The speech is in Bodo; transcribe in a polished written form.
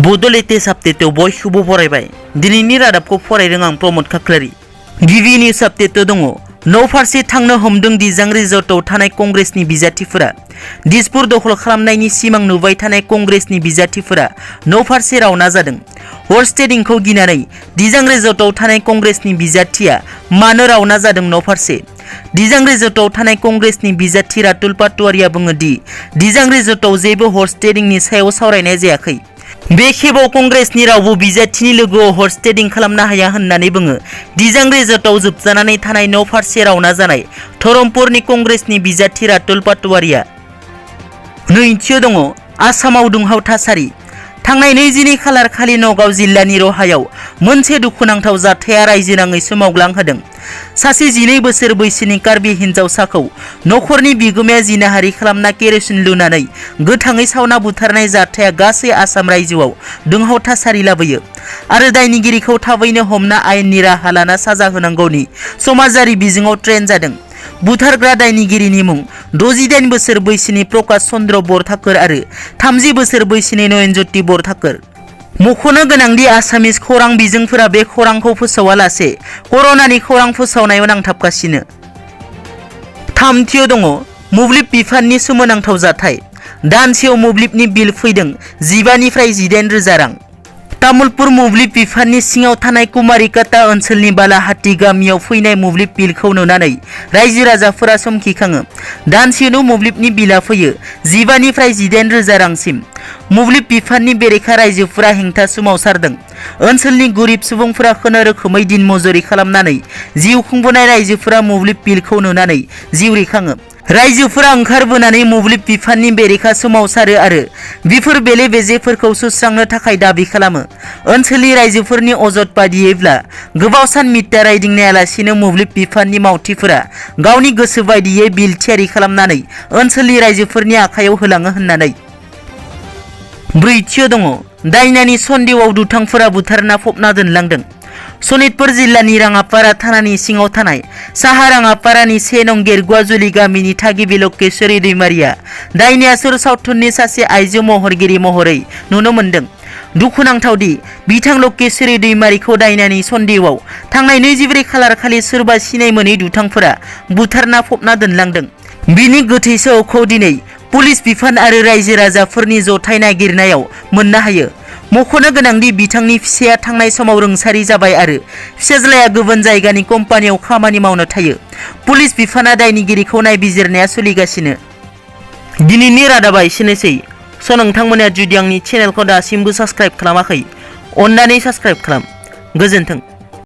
बड'लेटेस्ट आपडेटआव बयखौबो बरायबाय। दिनैनि रादाबखौ फरायदों आं प्रमद खाख्लारि। गिबि निउज आपडेटआव दङ न' फारसे थांनो हमदों दिजां रिजर्टआव थानाय कंग्रेसनि बिजाथिफोरा। दिसपुर दखल खालामनायनि सिमां नुबाय थानाय कंग्रेसनि बिजाथिफोरा न' फारसे रावना जादों। हर्स ट्रेडिंखौ गिनानै दिजां रिजर्टआव थानाय कंग्रेसनि बिजाथिया मानो रावना जादों न' फारसे? दिजां रिजर्टआव थानाय कंग्रेसनि बिजाथि रातुल पाटवारिया बुङो दि दिजां रिजर्टआव जेबो हर्स ट्रेडिंनि सायाव सावरायनाय जायाखै। बे खेबाव कंग्रेसनि रावबो बिजाथिनि लोगोआव हर्स ट्रेडिं खालामनो हाया होननानै बुङो। दिजां रिजर्टआव जोबजानानै थानाय न' फारसे रावना जानाय धरमपुरनि कंग्रेसनि बिजाथि रातुल पाटवारिया। नैथियाव दङ आसामाव दुंहाव थासारि। थांनाय 22 खालार खालि नगाव जिल्लानि रहायाव मोनसे दुखुनांथाव जाथाया रायजोनाङै सोमावग्लांहोदों। सासे 12 बोसोर बैसोनि कार्बि हिन्जावसाखौ नखरनि बिगोमाया जिनाहारि खालामना केर'सिन लुनानै गोथाङै सावना बुथारनाय जाथाया गासै आसाम रायजोआव दुंहाव थासारि लाबोयो आरो दायनिगिरिखौ थाबैनो हमना आयेननि राहा लाना साजा होनांगौनि समाजारि बिजोङाव ट्रेन्ड जादों। बुथारग्रा दायनिगिरिनि मुं 68 बोसोर बैसोनि प्रकाश चन्द्र बरठाकर आरो 30 बोसोर बैसोनि नयनज्योति बरठाकर। मख'नो गोनांदि आसामिस खौरां बिजोंफोरा बे खौरांखौ फोसावालासे कर'नानि खौरां फोसावनायाव नांथाबगासिनो। थामथियाव दङ मोब्लिब बिफाननि सोमोनांथाव जाथाय। दानसेयाव मोब्लिबनि बिल फैदों 15 निफ्राय 18 रोजा रां। तामुलपुर मोब्लिब बिफाननि सिङाव थानाय कुमारिकाटा ओनसोलनि बालाहाटी गामियाव फैनाय मोब्लिब बिलखौ नुनानै रायजो राजाफोरा समखिखाङो। दानसेयावनो मोब्लिबनि बिला फैयो 15 निफ्राय 18 रोजा रांसिम। मोब्लिब बिफाननि बेरेखा रायजोफोरा हेंथा सोमावसारदों। ओनसोलनि गोरिब सुबुंफोरा खुनुरोखोमै दिन मजुरि खालामनानै जिउ खुंबोनाय रायजोफोरा मोब्लिब बिलखौ नुनानै जिउ रिखाङो। रायजोफोरा ओंखारबोनानै मोब्लिब बिफाननि बेरेखा सोमावसारो आरो बेफोर बेले बेजेफोरखौ सुस्रांनो थाखाय दाबि खालामो। ओनसोलनि रायजोफोरनि अजद बादियैब्ला गोबाव सान मिटार राइडिं नायालासिनो मोब्लिब बिफाननि मावथिफोरा गावनि गोसो बायदियै बिल थियारि खालामनानै ओनसोलनि रायजोफोरनि आखायाव होलाङो होननानै। ब्रैथियाव दङ दायनानि सन्देहआव दुथांफोरा बुथारना फबना दोनलांदों। सनितपुर जिल्लानि राङापारा थानानि सिङाव थानाय साहा राङापारानि 1 नं गेरगुवाजुलि गामिनि थागिबि लकेश्वरी दैमारिया दायनि आसुर सावथुननि सासे आइजो महरगिरि महरै नुनो मोन्दों। दुखुनांथावदि बिथां लकेश्वरी दैमारिखौ दायनानि सन्देहआव थांनाय 24 खालार खालि सोरबा सिनाय मोनै दुथांफोरा बुथारना फबना दोनलांदों। बिनि गोथै सह'खौ दिनै पुलिस बिफान आरो रायजो राजाफोरनि जथाय नागिरनायाव मोननो हायो। मख'नो गोनांदि बिथांनि फिसाया थांनाय समाव रुंसारि जाबाय आरो फिसाज्लाया गुबुन जायगानि कम्पानियाव खामानि मावनो थायो। पुलिस बिफाना दायनिगिरिखौ नायबिजिरनाया सोलिगासिनो। दिनैनि रादाबा एसेनोसै। नोंथांमोना जुदि आंनि चेनेलखौ दासिमबो साबस्क्राइब खालामाखै, अन्नानै साबस्क्राइब खालाम। गोजोन्थों।